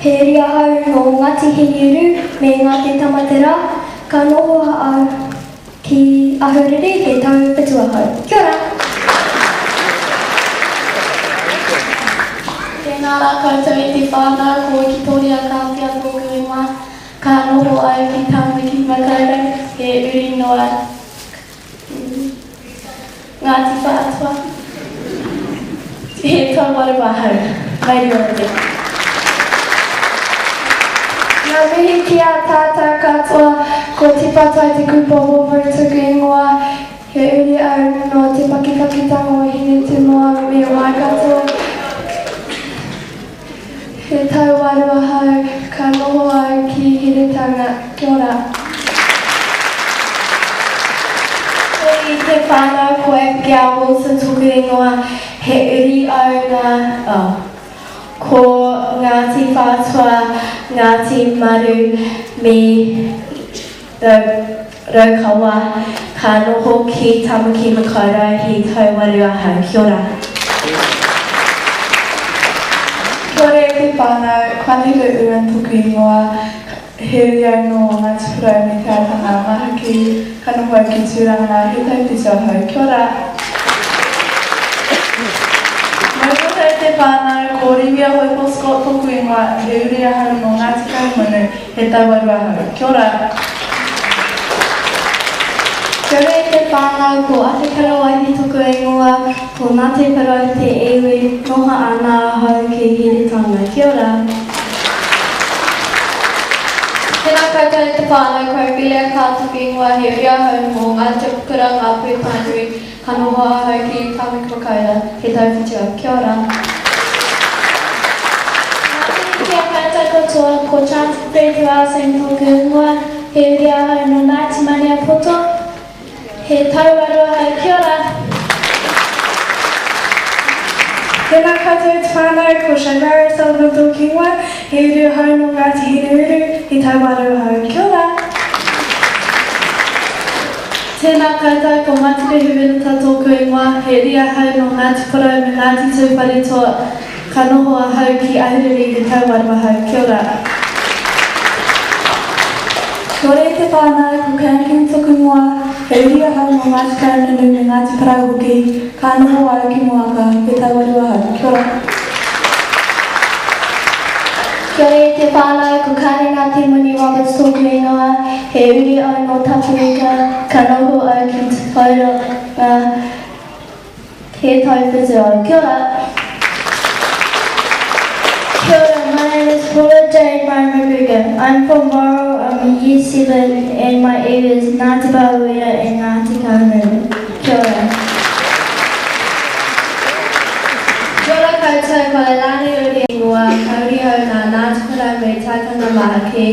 He uri ahau nō Ngāti Hineuru me Ngāti Tamaterā, ka noho au ki Ahuriri he tau whitu ahau. Kia ora! Tēnā rā koutou e te whānau, ko Wikitoria Kāwhia tōku ingoa. Ka noho au ki Tāmaki Makaurau, he uri noa Ngāti Whātua. He tauwaru ahau. Mauri ora te. Ngā mihi ki a tātou katoa, ko Tipatai Te Kupa Warburg toku ingoa, he uri au nō te pakipakitanga o Hinetumoa me Waikato. He tauwaru ahau, ka noho au ki Heretaunga. Kia ora. Hoi te whanau ko Abigail Wilson toku ingoa, he uri au na, oh, ko Ngāti Whātua, Ngāti Maru me Raukawa, ka noho ki Tamaki Makaurau, he tauwaru ahau. Kia ora. Kia ora e te whanau, ko Anita Irwin toku ingoa, he uri au no Ngati Porou me Te Aitanga a Mahaki, ka noho au ki Turanga, he tauwhiti ahau. Kia ora. Mauri ora e te whanau, ko Riwia Hoipo Scott toku ingoa, he uri ahau no Ngati Kahungunu, He tauaru ahau. Kia ora. Kia ora e te whanau, ko Awhikara Waihi toku ingoa, ko Ngati Porou te iwi, noho ana ahau ki Heretaunga. Kia ora. Tēnā koutou e te whānau, ko Ophelia Carr taku ingoa, he uri ahau nō Ngāti Apakura, Ngā Pūtahanui, ka noho ahau ki Tāmaki Makaurau, he tauwhiti au. Kia ora. Ngā mihi ki a koutou katoa, ko Chance Fred Larsen tōku ingoa, he uri ahau nō Ngāti Maniapoto, he tauaru ahau, kia ora! Tēnā koutou e te whānau, ko Shamara Sullivan tōku ingoa, he uri ahau nō Ngāti Hineuru, he tauaru ahau, kia ora! Tēnā koutou, ko Matipehu Minita tōku ingoa, he uri ahau nō Ngāti Porou me Ngāti Tūwharetoa, ka noho ahau ki Ahuriri he tauwaru ahau. Kia ora. Kia ora e te whānau, ko Karen King toku ingoa, he uri ahau nō Ngāti Kahungunu me Ngāti Porou hoki, ka noho au ki Moaka, he tauwaru ahau. Kia ora. Kia ora e te whānau, ko Karena Te Moni Roberts tōku ingoa, he uri au nō Tapuika, ka noho au ki Te Tauranga, he tauwhiti au. Kia ora! Kia ora, my name is Paula Jane Murray McGregor. I'm from Laurel, I'm in year 7 and my iwi is Ngāti Pāhauwera and Ngāti Kahungunu. Kia ora. Kia ora koutou, ko Leilani Uri ingoa, ka uri au nā Ngāti Porou me Taitanga Mahaki,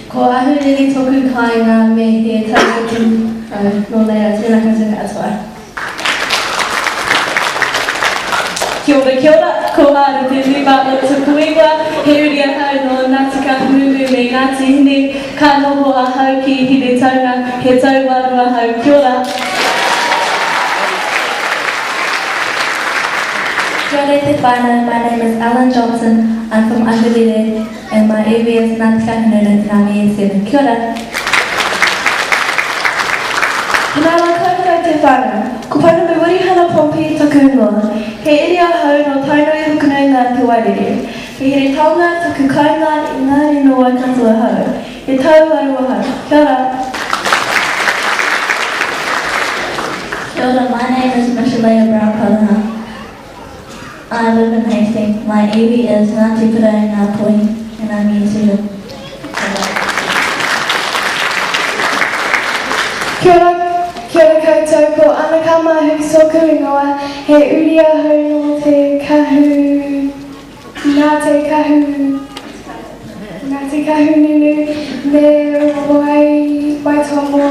ko Ahuriri toku kāinga me he tauwhiti au, nō reira tēnā koutou katoa. Kia ora, kia ora, ko Āra Te Rima o Tuku Ingoa, he uri ahau nō Ngāti Kahungunu me Ngāti Hine, ka noho ahau ki Heretaunga, he tauwaru ahau, kia ora. Kia ora e te whānau, my name is Ellen Johnson, I'm from Ahuriri and my iwi is Ngāti Kahungunu and I'm year 7. Kia ora. Tēnā rā koutou te whānau. Ko Pounamu Wirihana Pompey taku ingoa. He iri ahau nō Tainui Hukanui Ngāti Wairere. He Heretaunga taku kāinga engari nō Waikato ahau. He tauaru ahau. Kia ora. Kia ora, my name is Michelea Brown Palaha. I live in Hastings. My iwi is Ngāti Porou and Ngāpuhi and I'm Year 7. Kia ora, kia ora koutou, ko Anaka Mahuki tōku ingoa, he uri ahau nō te kahu, nā te kahu, nā te Kahungunu me Wai, Waitomo,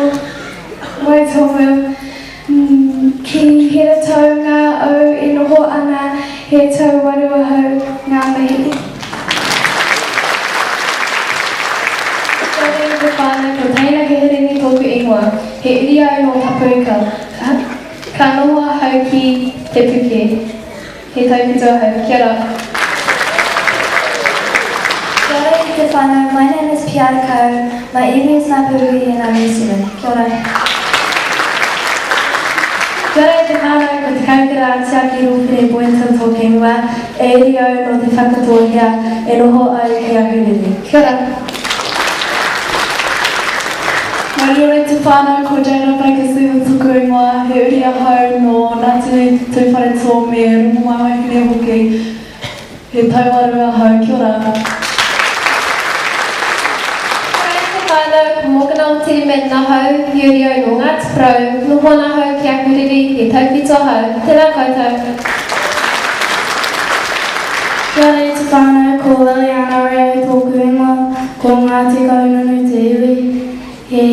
Waitomo. Ki Heretaunga au e noho ana, he tauwaru ahau, ngā mihi. Kia ora e te whānau, ko Teina Heherengi tōku ingoa. He uri au nō Tapuika. Ka noho ahau ki Te Puke. He taupito ahau. Kia ora. Kia ora. Ora i te whanau, my name is Piara Kau, my iwi is Ngapuhi and I'm Year 7. Kia ora. Kia ora e te whānau, ko Te Kaukura a Tiaki Rōpere Boynton tōku ingoa, e iri au nō Te Whakatōhea, e noho au ki Ahuriri. Kia ora. Mauri ora i te whānau, ko Jayla Baker-Seaver toku ingoa, he uri ahau nō Ngāti Tūwharetoa me Rongomaiwahine hoki, he tauaru ahau, kia ora. Kia ora i te whānau, ko Morgan Aotea Madden ahau, he uri au nō Ngāti Porou, noho ana ahau ki Ahuriri, he tauwhito ahau, tēnā koutou. Kia ora i te whānau, ko Liliana Reo tōku ingoa, ko Ngāti Kahungunu te iwi, he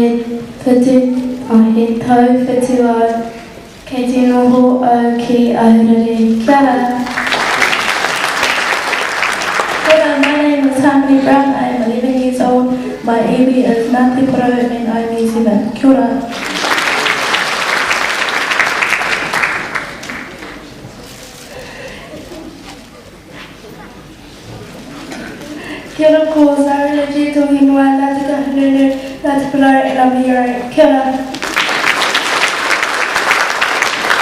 whitu, oh, he tau whitu au, kei te noho au ki Ahuriri. Kia ora! Kia ora, my name is Harmony Brown, I am 11 years old, my iwi is Ngāti Porou and I am Year 7. Kia ora! Kia ora ko Zara Legge tōku ingoa, Ngāti Kahungunu, Ngāti Porou and I'm a Year 8. Kia ora.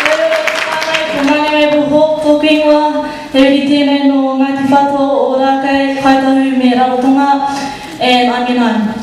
Kia ora e te whānau, ko Manu Mabel Hawke tōku ingoa, he uri tēnei nō Ngāti Whātua o Ōrākei, Kāi Tahu me Rarotonga, and I'm Year 9.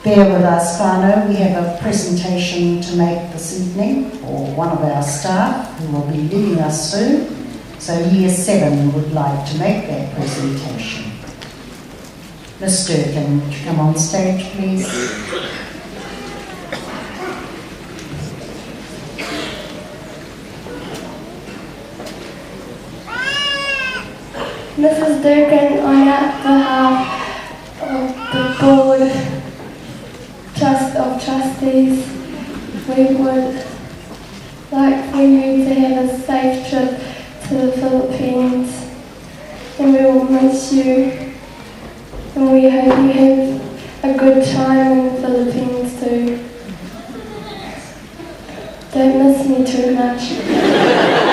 Bear with us, whānau. We have a presentation to make this evening for one of our staff who will be leaving us soon. So Year 7 would like to make that presentation. Ms Durkin, would you come on stage, please? Mrs Durkin, on behalf of the Board Trust of Trustees. overseas. We would like for you to have a safe trip to the Philippines and we will miss you and we hope you have a good time in the Philippines too. Don't miss me too much.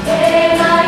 E mai.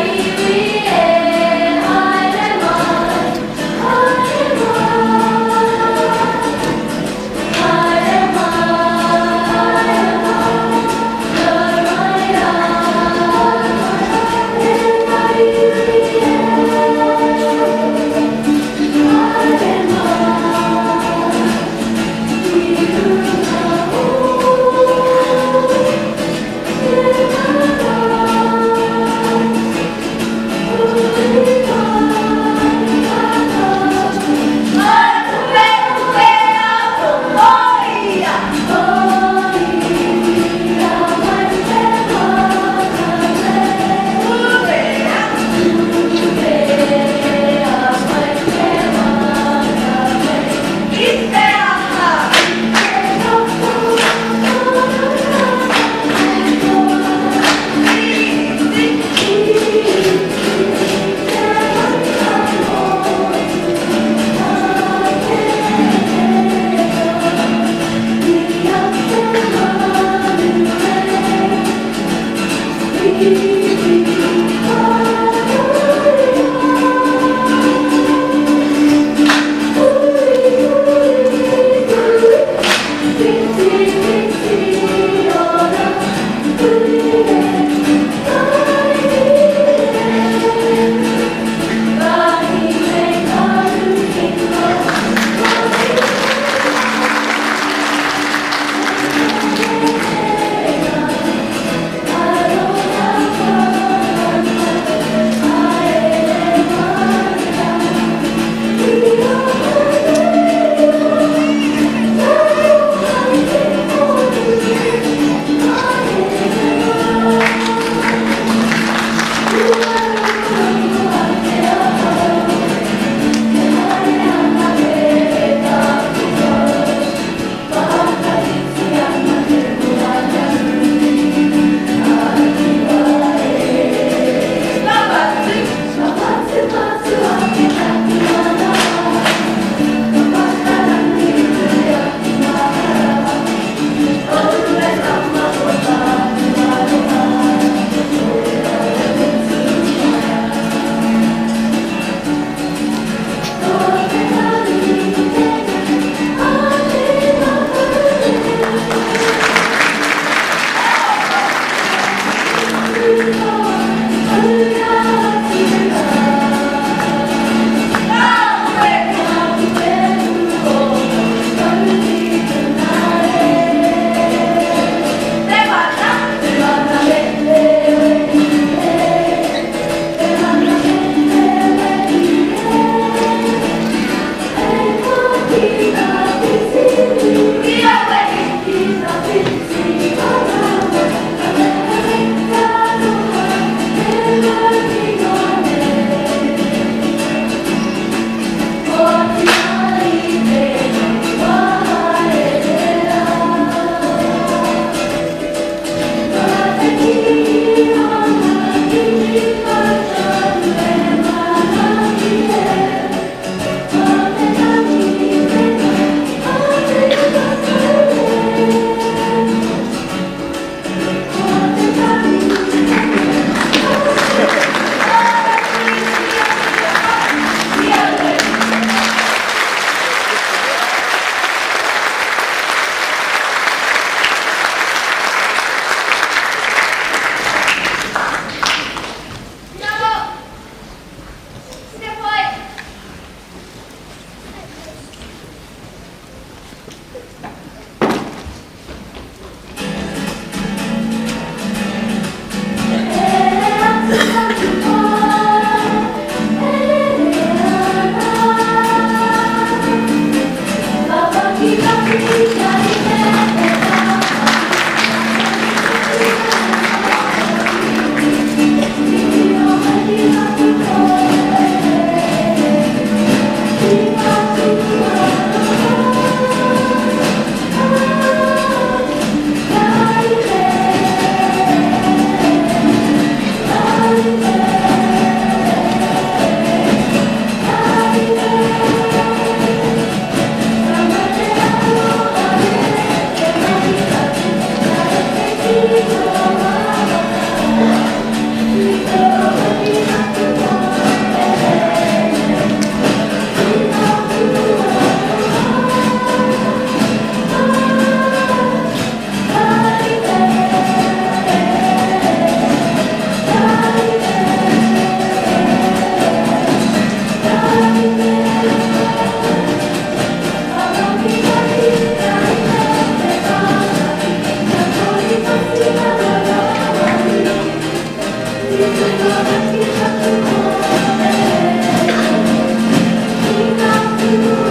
you.